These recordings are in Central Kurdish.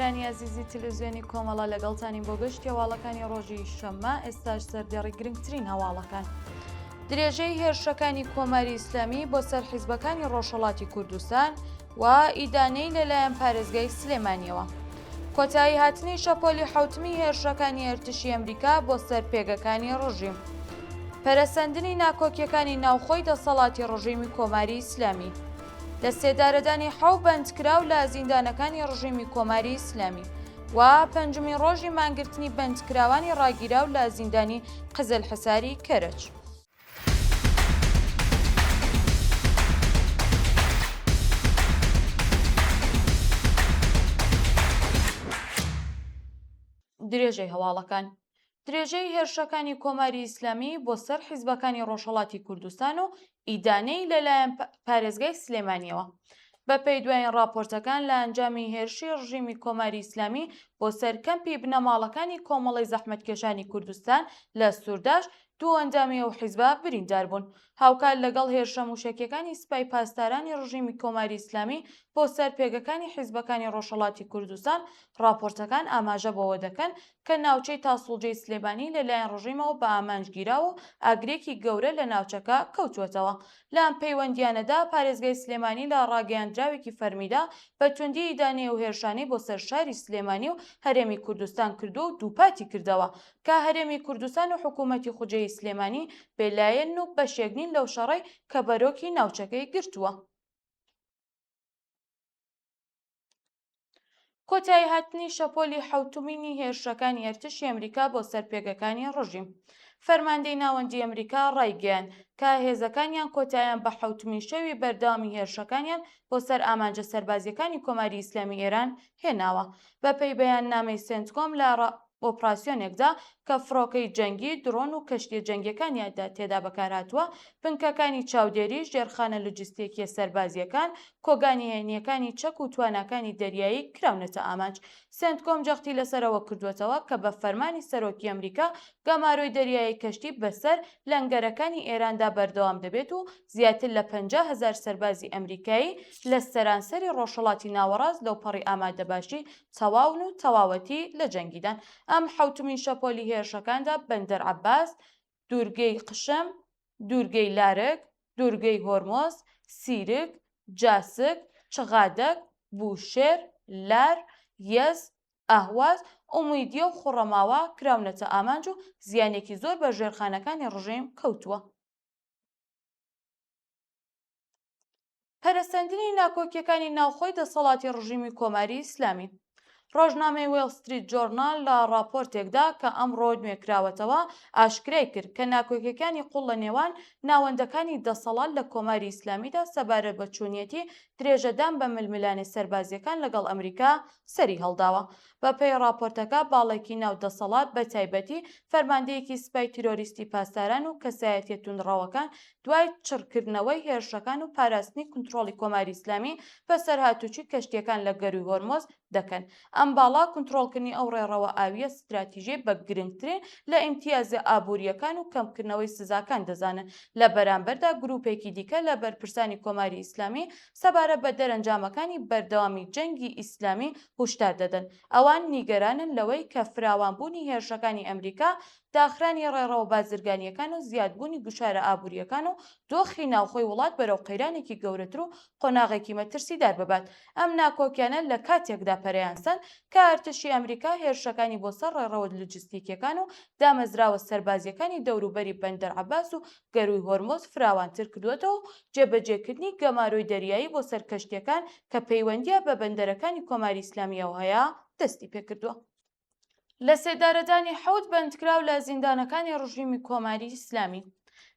بینەرانی ئازیزی تلویزیۆنی کۆمەڵە لەگەڵتانین بۆ گشتی هەواڵەکانی ڕۆژی شەممە ئێستاش سەردێڕی گرنگترین هەواڵەکان. درێژەی هێرشەکانی کۆماری ئیسلامی بۆ سەر حیزبەکانی ڕۆژهەڵاتی کوردستان و ئیدانەی لەلایەن پارێزگای سلێمانیەوە. کۆتایی هاتنی شەپۆلی حەوتمی هێرشەکانی ئەرتشی ئەمریکا بۆ سەر پێگەکانی ڕژیم. پەرەسەندنی ناکۆکیەکانی ناوخۆی دەسەڵاتی ڕژیمی کۆماری ئیسلامی. لە سێدارەدانی حەو بەندکراو لە زیندانەکانی ڕژیمی کۆماری ئیسلامی و پەنجمین ڕۆژی مانگرتنی بەندکراوانی ڕاگیراو لە زیندانی قزلحساری کەرەج. درێژەی هەواڵەکان درێژەی هێرشەکانی کۆماری ئیسلامی بۆ سەر حیزبەکانی ڕۆژهەڵاتی کوردستان و ئیدانەی لەلایەن پارێزگای سلێمانیەوە. بەپێی دوایین ڕاپۆرتەکان لە ئەنجامی هێرشی ڕژیمی کۆماری ئیسلامی بۆ سەر کەمپی بنەماڵەکانی کۆمەڵەی زەحمەتکێشانی کوردستان لە سورداش دوو ئەندامی ئەو حیزبە بریندار بوون. هاوکات لەگەڵ هێرشە مووشەکیەکانی سپای پاسدارانی ڕژیمی کۆماری ئیسلامی بۆ سەر پێگەکانی حیزبەکانی ڕۆژهەڵاتی کوردستان، ڕاپۆرتەکان ئاماژە بەوە دەکەن کە ناوچەی تاسڵوجەی سلێمانی لەلایەن ڕژیمەوە بە ئامانج گیراوە و ئاگرێکی گەورە لە ناوچەکە کەوتووەتەوە. لەم پەیوەندییانەدا پارێزگای سلێمانی لە ڕاگەیاندراوێکی فەرمیدا بە توندی ئیدانەی ئەو هێرشانەی بۆ سەر شاری سلێمانی و هەرێمی کوردستان کردووە و دووپاتی کردەوە کە هەرێمی کوردستان و حکوومەتی خوجێی سلێمانی بێلایەنن و بەشێک نین لەو شەڕەی کە بەرۆکی ناوچەکەی گرتووە. کۆتاییهاتنی شەپۆلی حەوتمینی هێرشەکانی ئەرتشی ئەمریکا بۆ سەر پێگەکانی ڕژیم. فەرماندەی ناوەندی ئەمریکا ڕایگەیاند کە هێزەکانیان کۆتاییان بە حەوتمین شەوی بەردەوامی هێرشەکانیان بۆ سەر ئامانجە سەربازییەکانی کۆماری ئیسلامی ئێران هێناوە. بەپێی بەیاننامەی سێنتکۆم لە ئۆپراسیۆنێکدا کە فڕۆکەی جەنگی، درۆن و کەشتییە جەنگییەکانیان تێدا بەکارهاتووە، بنکەکانی چاودێری، ژێرخانە لۆجستییەکییە سەربازییەکان، کۆگا نهێنییەکانی چەک و تواناکانی دەریایی کراونەتە ئامانج. سێنتکۆم جەختی لەسەر ئەوە کردووەتەوە کە بە فەرمانی سەرۆکی ئەمریکا، گەمارۆی دەریایی کەشتی بەسەر لەنگەرەکانی ئێراندا بەردەوام دەبێت و زیاتر لە 50,000 سەربازی ئەمریکایی لە سەرانسەری ڕۆژهەڵاتی ناوەڕاست لەوپەڕی ئامادەباشی تەواون و تەواوەتی لە جەنگیدان. ئەم حەوتمین شەپۆلی هێرشەکاندا بەندەر عەباس، دوورگەی قشم، دوورگەی لارک، دوورگەی هۆرمۆز، سیرک، جاسک، چغادەک، بوشێر، لار، یەز، ئەهواز، ئومیدیە و خوڕەماوا کراونەتە ئامانج و زیانێکی زۆر بە ژێرخانەکانی ڕژێم کەوتووە. پەرەسەندنی ناکۆکییەکانی ناوخۆی دەسەڵاتی ڕژیمی کۆماری ئیسلامی. ڕۆژنامەی وێڵ ستریت جۆرناڵ لە ڕاپۆرتێکدا کە ئەمڕۆ نوێکراوەتەوە ئاشکرای کرد کە ناکۆکیەکانی قوڵ لە نێوان ناوەندەکانی دەسەڵات لە کۆماری ئیسلامیدا سەبارەت بە چۆنیەتی درێژەدان بە ململانێ سەربازییەکان لەگەڵ ئەمریکا سەری هەڵداوە. بەپێی ڕاپۆرتەکە، باڵێکی ناو دەسەڵات، بەتایبەتی فەرماندەیەکی سپای تیرۆریستی پاسداران و کەسایەتیە توندڕەوەکان، دوای چڕکردنەوەی هێرشەکان و پاراستنی کونترۆڵی کۆماری ئیسلامی بەسەر هاتوچوی کەشتییەکان لە گەرووی هۆرمۆز دەکەن. ئەم باڵە کونترۆڵکردنی ئەو ڕێڕەوە ئاوییە ستراتیژیەی بە گرنگترین لە ئیمتیازە ئابوورییەکان و کەمکردنەوەی سزاکان دەزانن. لە بەرامبەردا گرووپێکی دیکە لە بەرپرسانی کۆماری ئیسلامی سەبارەت بە دەرەنجامەکانی بەردەوامی جەنگی ئیسلامی هوشدار دەدەن. ئەوان نیگەرانن لەوەی کە فراوانبوونی هێرشەکانی ئەمریکا، داخرانی ڕێڕەوە بازرگانییەکان و زیادبوونی گوشارە ئابوورییەکان و دۆخی ناوخۆی وڵات بەرەو قەیرانێکی گەورەتر و قۆناغێکی مەترسیدار ببات. ئەم ناکۆکیانە لە کاتێکدا پەرەیان سەند کە ئەرتشی ئەمریکا هێرشەکانی بۆ سەر ڕێڕەوە لۆجستیکییەکان و دامەزراوە سەربازییەکانی دەوروبەری بەندەر عەباس و گەرووی هۆرمۆز فراوانتر کردووەتەوە و جێبەجێکردنی گەمارۆی دەریایی بۆ سەر کەشتییەکان کە پەیوەندییان بە بەندەرەکانی کۆماری ئیسلامییەوە هەیە دەستی پێکردووە. لەسێدارەدانی حەوت بەندکراو لە زیندانەکانی ڕژیمی کۆماری ئیسلامی.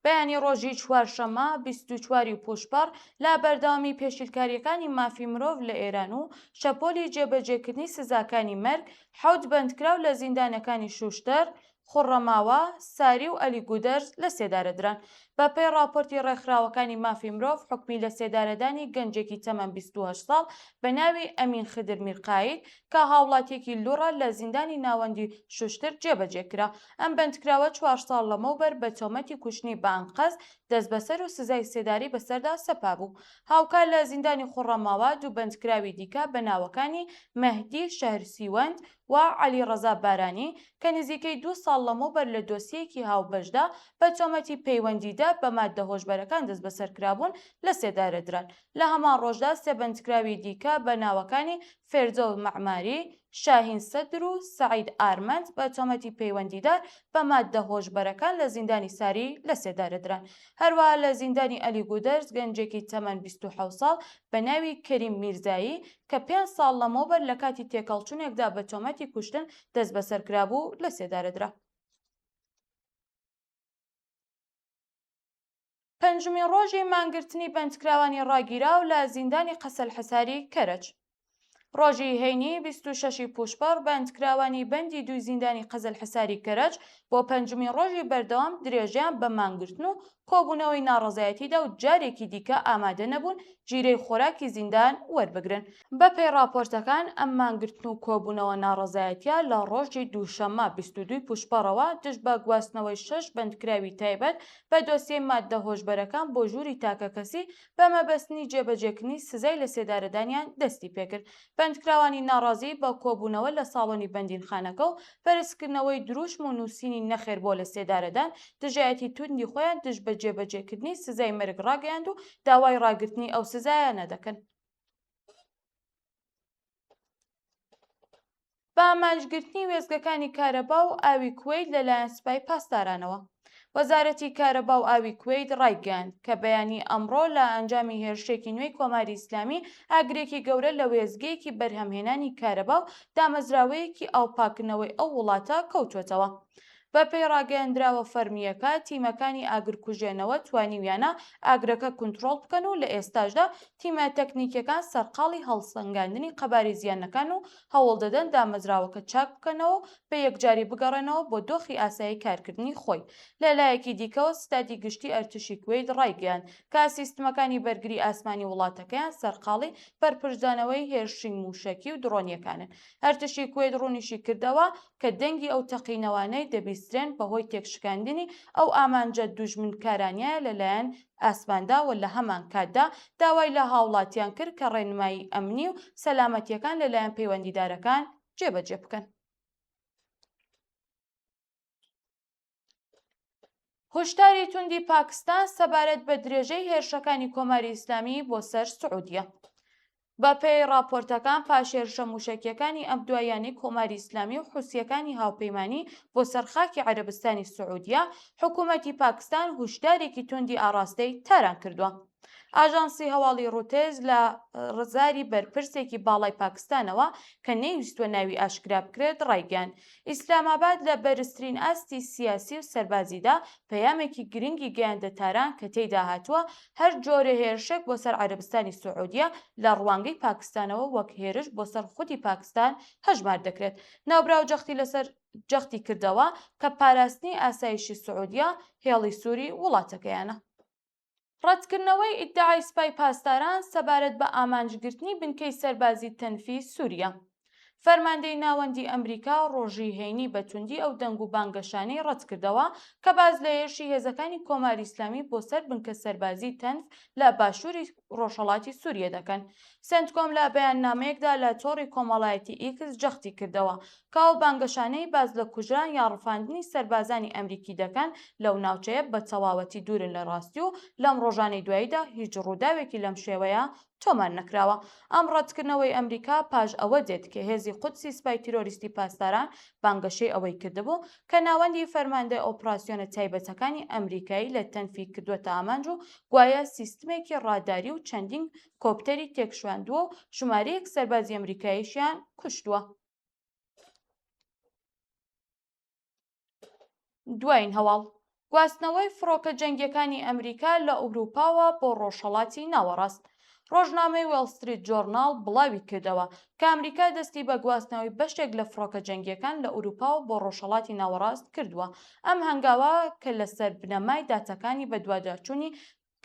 بەیانی ڕۆژی چوارشەممە 24 ی پووشپەڕ لە بەردەوامی پێشیلکارییەکانی مافی مرۆڤ لە ئێران و شەپۆلی جێبەجێکردنی سزاکانی مەرگ، حەوت بەندکراو لە زیندانەکانی شوشتەر، خوڕەماوا، ساری و ئەلیگودەرز لە سێدارە دران. بە پێی ڕاپۆرتی ڕێکخراوەکانی مافی مرۆڤ حوکمی لە سێدارەدانی گەنجێکی تەمەن 28 ساڵ بە ناوی ئەمین خدر میرقاید کە هاوڵاتیەکی لوڕە لە زیندانی ناوەندی شوشتر جێبەجێ کرا. ئەم بەندکراوە چوار ساڵ لەمەوبەر بە تۆمەتی کوشتنی بە ئەنقەست دەستبەسەر و سزای سێدارەی بەسەردا سەپابوو. هاوکات لە زیندانی خوڕەماوا دوو بەندکراوی دیکە بە ناوەکانی مەهدی شەهرسیوەند و عەلی ڕەزا بارانی کە نزیکەی دوو ساڵ لەمەوبەر لە دۆسیەیەکی هاوبەشدا بە تۆمەتی پەیوەندیدار بە ماددە هۆشبەرەکان دەستبەسەرکرابوون لە سێدارە دران. لە هەمان ڕۆژدا سێ بەندکراوی دیکە بە ناوەکانی فێردۆس مەعماری، شاهین سەدر و سەعید ئارمەند بە تۆمەتی پەیوەندیدار بە ماددە هۆشبەرەکان لە زیندانی ساری لە سێدارە دران. هەروەها لە زیندانی ئەلیگودەرز گەنجێکی تەمەن 27 ساڵ بە ناوی کەریم میرزایی کە پێنج ساڵ لەمەوبەر لە کاتی تێکهەڵچوونێکدا بە تۆمەتی کوشتن دەستبەسەر کرابوو، لە سێدارە درا. پێنجمین ڕۆژی مانگرتنی بەندکراوانی ڕاگیراو لە زیندانی قەسەلحەساری کەرەج. ڕۆژی هەینی 26 ی پووشپەڕ بەندکراوانی بەندی دووی زیندانی قەزەلحەساری کەرەج بۆ پێنجمین ڕۆژی بەردەوام درێژەیان بە مانگرتن و کۆبوونەوەی ناڕەزایەتیدا و جارێکی دیکە ئامادە نەبوون جیرەی خۆراکی زیندان وەربگرن. بەپێی ڕاپۆرتەکان ئەم مانگرتن و کۆبوونەوە ناڕەزایەتیە لە ڕۆژی دووشەممە 22 ی پووشپەڕەوە دژ بە گواستنەوەی شەش بەندکراوی تایبەت بە دۆسیەی ماددە هۆشبەرەکان بۆ ژووری تاکەکەسی بە مەبەستنی جێبەجێکردنی سزای لەسێدارەدانیان دەستی پێکرد. بەندکراوانی ناڕازی بە کۆبوونەوە لە ساڵۆنی بەندینخانەکە و بەرزکردنەوەی دروشم و نووسینی نەخێر بۆ لەسێدارەدان، دژایەتی توندی خۆیان دژ بە جێبەجێکردنی سزای مەرگ ڕاگەیاند و داوای ڕاگرتنی ئەو سزایانە دەکەن. بە ئامانجگرتنی وێستگەکانی کارەبا و ئاوی کوەیت لەلایەن سوپای پاسدارانەوە. وەزارەتی کارەبا و ئاوی کوەیت ڕایگەیاند کە بەیانی ئەمڕۆ لە ئەنجامی هێرشێکی نوێی کۆماری ئیسلامی ئاگرێکی گەورە لە وێستگەیەکی بەرهەمهێنانی کارەبا و دامەزراوەیەکی ئاو پاککردنەوەی ئەو وڵاتە کەوتووەتەوە. بەپێی ڕاگەیەندراوە فەرمییەکە، تیمەکانی ئاگرکوژێنەوە توانیویانە ئاگرەکە کونترۆڵ بکەن و لە ئێستاشدا تیمە تەکنیکیەکان سەرقاڵی هەڵسەنگاندنی قەبارەی زیانەکان و هەوڵدەدەن دامەزراوەکە چاک بکەنەوە و بە یەکجاری بگەڕێنەوە بۆ دۆخی ئاسایی کارکردنی خۆی. لە لایەکی دیکەوە ستادی گشتی ئەرتشی کوەیت ڕایگەیاند کە سیستمەکانی بەرگری ئاسمانی وڵاتەکەیان سەرقاڵی بەرپرچدانەوەی هێرشی مووشەکی و دڕۆنییەکانن. ئەرتشی کوەیت ڕوونیشی کردەوە کە دەنگی ئەو تەقینەوانەی دەبیسترێن بەهۆی تێکشکاندنی ئەو ئامانجە دوژمنکارانیایە لەلایەن ئاسماندا و لە هەمانکاتدا داوای لە هاوڵاتیان کرد کە ڕێنمایی ئەمنی و سەلامەتییەکان لەلایەن پەیوەندیدارەکان جێبەجێ بکەن. هۆشداری توندی پاکستان سەبارەت بە درێژەی هێرشەکانی کۆماری ئیسلامی بۆ سەر سعودیە. بەپێی ڕاپۆرتەکان پاش هێرشە مووشەکییەکانی ئەم دواییانەی کۆماری ئیسلامی و حوسییەکانی هاوپەیمانی بۆ سەر خاکی عەرەبستانی سعودیە، حکوومەتی پاکستان هوشدارێکی توندی ئاڕاستەی تاران کردووە. ئاژانسی هەواڵی ڕوتێرز لە زاری بەرپرسێکی باڵای پاکستانەوە کە نەیویستووە ناوی ئاشکرا بکرێت ڕایگەیاند، ئیسلامئاباد لە بەرزترین ئاستی سیاسی و سەربازیدا پەیامێکی گرنگی گەیاندە تاران کە تێیدا هاتووە هەر جۆرە هێرشێک بۆ سەر عەرەبستانی سعودیە لە ڕوانگەی پاکستانەوە وەک هێرش بۆ سەر خودی پاکستان هەژمار دەکرێت. ناوبراو جەختی لەسەر جەختی کردەوە کە پاراستنی ئاسایشی سعودیە هێڵی سووری وڵاتەکەیانە. ڕەتکردنەوەی ئیدعای سپای پاسداران سەبارەت بە ئامانجگرتنی بنکەی سەربازی تەنفی سووریە. فەرماندەی ناوەندی ئەمریکا ڕۆژی هەینی بە توندی ئەو دەنگ و بانگەشانەی ڕەتکردەوە کە باس لە هێرشی هێزەکانی کۆماری ئیسلامی بۆ سەر بنکە سەربازی تەنف لە باشووری ڕۆژهەڵاتی سووریە دەکەن. سێنتکۆم لە بەیاننامەیەکدا لە تۆڕی کۆمەڵایەتی ئیکس جەختی کردەوە کە ئەو بانگەشانەی باس لە کوژران یا ڕفاندنی سەربازانی ئەمریکی دەکەن لەو ناوچەیە بە تەواوەتی دوورن لە ڕاستی و لەم ڕۆژانەی دواییدا هیچ ڕووداوێکی لەم شێوەیە تۆمار نەکراوە. ئەم ڕەتکردنەوەی ئەمریکا پاش ئەوە دێت کە هێزی قودسی سپای تیرۆریستی پاسداران بانگەشەی ئەوەی کردبوو کە ناوەندی فەرماندەی ئۆپراسیۆنە تایبەتەکانی ئەمریکای لە تەنفی کردووەتە ئامانج و گوایە سیستمێکی ڕاداری و چەندین کۆپتەری تێکشواندووە و ژمارەیەک سەربازی ئەمریکاییشیان کوشتووە. دوایین هەواڵ، گواستنەوەی فڕۆکە جەنگیەکانی ئەمریکا لە ئەوروپاوە بۆ ڕۆژهەڵاتی ناوەڕاست. ڕۆژنامەی وێڵ ستریت جۆرناڵ بڵاوی کردەوە کە ئەمریکا دەستی بە گواستنەوەی بەشێک لە فڕۆکە جەنگییەکان لە ئورووپاوە بۆ ڕۆژهەڵاتی ناوەڕاست کردووە. ئەم هەنگاوە کە لەسەر بنەمای داتاکانی بەدواداچوونی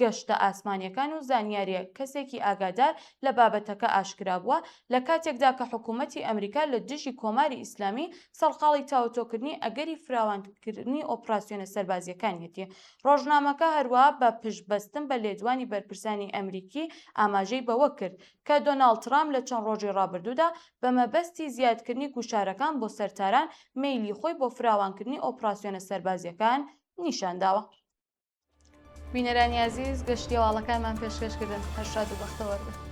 گەشتە ئاسمانییەکان و زانیارییە کەسێکی ئاگادار لە بابەتەکە ئاشکرا بووە، لە کاتێکدا کە حکوومەتی ئەمریکا لە دژی کۆماری ئیسلامی سەرقاڵی تاوتۆکردنی ئەگەری فراوانکردنی ئۆپراسیۆنە سەربازییەکانیەتی. ڕۆژنامەکە هەروەها بە پشتبەستن بە لێدوانی بەرپرسانی ئەمریکی ئاماژەی بەوە کرد کە دۆناڵد ترامپ لە چەند ڕۆژی ڕابردوودا بە مەبەستی زیادکردنی گوشارەکان بۆ سەر تاران مەیلی خۆی بۆ فراوانکردنی ئۆپراسیۆنە سەربازییەکان نیشان داوە. بینەرانی ئازیز گەشتی هەواڵەکانمان پێشکەش کردن هەر شاد و بەختەوەر بن.